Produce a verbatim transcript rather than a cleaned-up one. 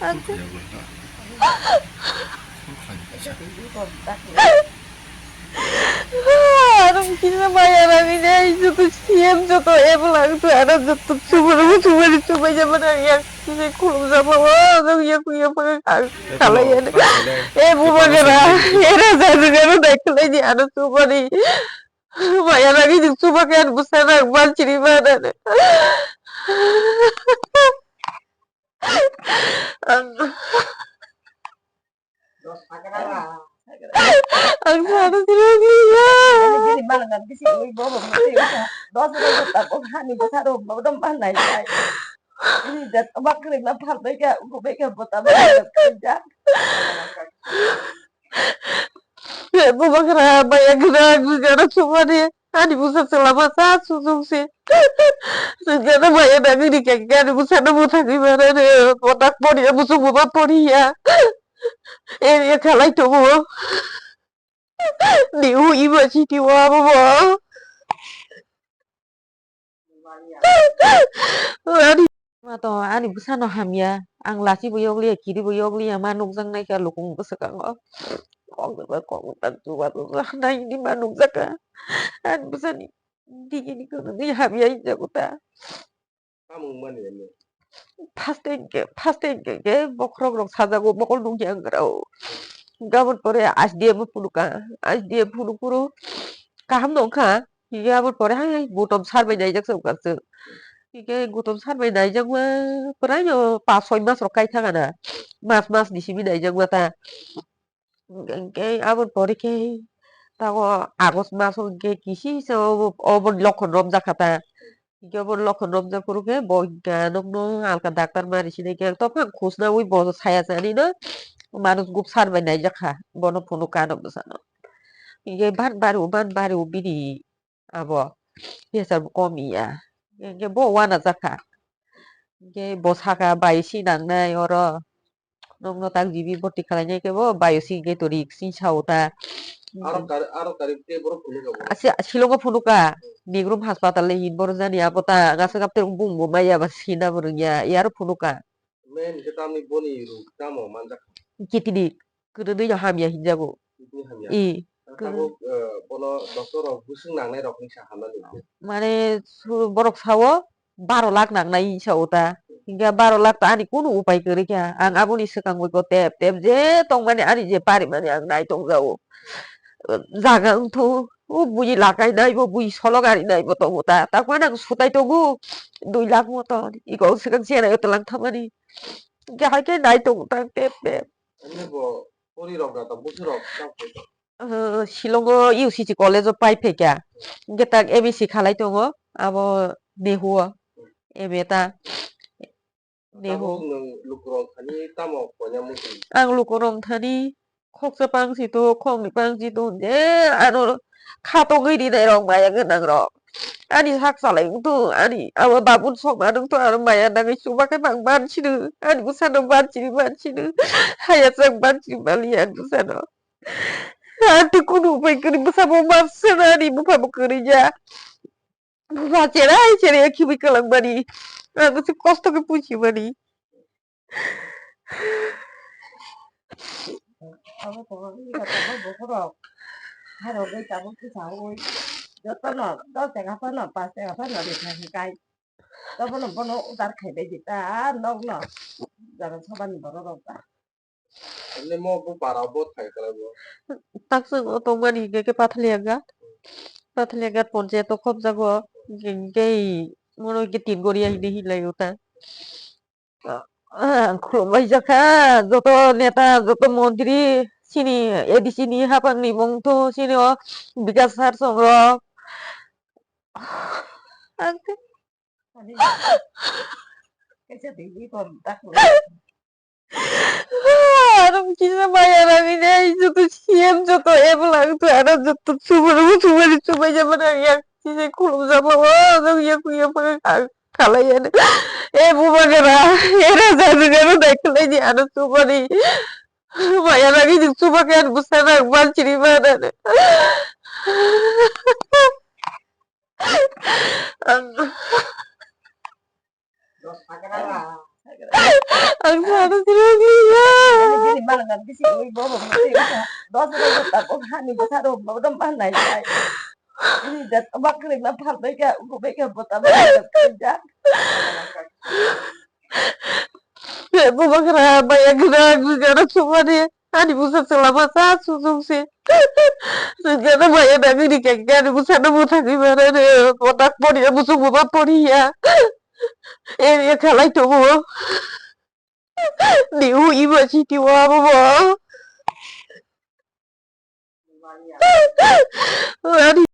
Ang Aro kisa maya rani dai, joto C M, joto ebo lang tu, aro joto sumari, sumari, sumai jaba na yang, kisa khulum jaba, o, jang yang, yang, yang, ang khalai ya. Eh, buma gara, era jadu gara dai khalai di, aro sumari. Maya rani di sumake, aro busa na, ban chiri ba na. Ang Ang sana sila niya. Jadi malam nanti si Ui bobo mesti udah. Dos orang tak kok hani besar dong, mau dong mana ya. Ini dat bakri na pal bega, uku bega bota bega kerja. Buma kra maya kra gugara sumani. Ani busa selama sa susung si. Sejana maya nangini kaki ani busa na busa ni mana ne. Botak poni ya, busu buma poni ya. Eh, ya khalai tongo. Ni u iba chiti wa baba. Ani ma to ani bwsano hamya. Ang lachibo yokliya, kiribo yokliya, ma nukjaknaikha lukung bwswkango. Koknwba koknwba chuba chuba naini ma nukjakha. Ani bwsani digini kono ni hamya hinjago ta. Tamo wngmani emo? First time ke, first time ke, ke bokhorok rok sajago, mokol nukya wngkha o. Gabon pore S D M o phunukha, S D M phunuk phuru kaham no wngkha. Hinkhe aboni pore hai, hai, butom sar bai naijak se wngkha se. Hinkhe butom sar bai naijakma, pwraino pas soi mas rok kai thangana. Mas, mas ni simi naijakma ta. Hinkhe aboni pore khe tago August maso hinkhe kisi se obo, obo lokhon romjak kha ta. Hinkhe obo lokhon romjak phuru khe bo hinkhe nokno alka daktar mari sinai khe ang tongkha ang khusnaui bo saya sanino manus gupsar bai naijak kha bono phunukha ano bwsano. Hinkhe ban bari o, ban bari o bini abo pressure bo kom ya. Hinkhe bo uanajak kha. Hinkhe bo saka bai si nangnai oro. Nokno tak G B boti khlainai khe bo bio si gate o rik sing sa o ta. Aro kar-, aro karwi tei borok phunukha bo? Asi-, Shillong o phunukha. Nigrum hospital le hin boro jani abo ta. Ang aswk abtwrwng bung bo maya ba sina bo rwngya. Yaro phunukha. Main khe tamni boni ruk tamo manjak? Kidney. Kwrwngwi no hamya hinjago. Kidney hamya. I. Ang tabuk, eh, bono doctor rok bwswk nangnai rok hinwi sa hamnani. Mane su-, borok sao, baro lakh nangnai hinwi sa o ta. Hinkhe baro lakh ta ani kunu upai kwrwi kha. Ang aboni swkang bai ko tep tep je tongmani ani je parimani ang nai tongjago. Jaga wngthu, o bui lakai nai bo, bui solok ari nai bo tongo ta. Takmani ang sutai tongo, dui lakh moton. Iko swkang chenai o twlang thangmani. Hinkhe hai khe nai tongo ta tep tep. Ani bo pori rok da ta busu rok ta. Ah, Shillong o U C C college o pai phaikha. Hinkhe tak M S C khalai tongo, abo Nehu o M A ta. Nehu. Tabuk nwng lukurok thani tamo koina muchung? Ang lukurok thani khoksa pang si to, khokni pang si to, je ano khatogwi rinai rok maya gwnang rok. Ani sak salai wng to, ani abo babun sokma nwng to, ano maya nangwi chuba khe bang ban sino, ani bwsano ban sini ban sino, haya chang ban sini maliya ani bwsano. Ani kunu upai kwrwi bwsabo man sano, ani bupha bo kwrwi ya. Bupha cherai cherai khibi kwlangmani. Ang se kosto khe puchimani. Abo tongo, ega tongo bokhorok. Harok bai tabuk khe saui. Jotono dos taka phano, panch taka phano rikha hikai. Tobono bono udar khai bai di ta nokno. Jara sobani borok rok ta. Ani mo bo para bo thai kala bo. Takswk o tongmani hinkhe khe Pathalia ghat. Pathalia ghat ponchayat o khopjago. Hinkhe mono hinkhe tin goria hinwi hinlai o ta. Ah, khulumbai jakha joto neta, joto montri, chini A D C ni haphang ni mung to, chini o Bikas sir song rok. Ang khe Ani, kaisa twi twi kom tak. Aro kisa maya rani dai, joto C M, joto ebo lang tu, aro joto sumar, sumar, sumar, jaman yang kisa khulum jaba, o, jang yang, yang, yang, khalai ya. Eh, buma gara, era jadu gara dai khalai di, aro sumari. Maya rani di sumar kan, busa rang, ban chiri mana. Ang Ang sana sirang liya. Bini malang bisi ui bobo mesti usa. Dos rok tabok hani bwsa rok bodo manai sai. Ini dat bakri ma phal bai ka ugo bai ka bota bai ka ja. Bubagra maya gwnang gwnang sumani ani bwsa chwla bwsa sujung se. Gwnang maya nangwi rikha ani bwsano bwthagwi mano. Kotak poriya bwswk buba poriya. Area khalai tongo. Ni u iba chiti wa bobo. Ani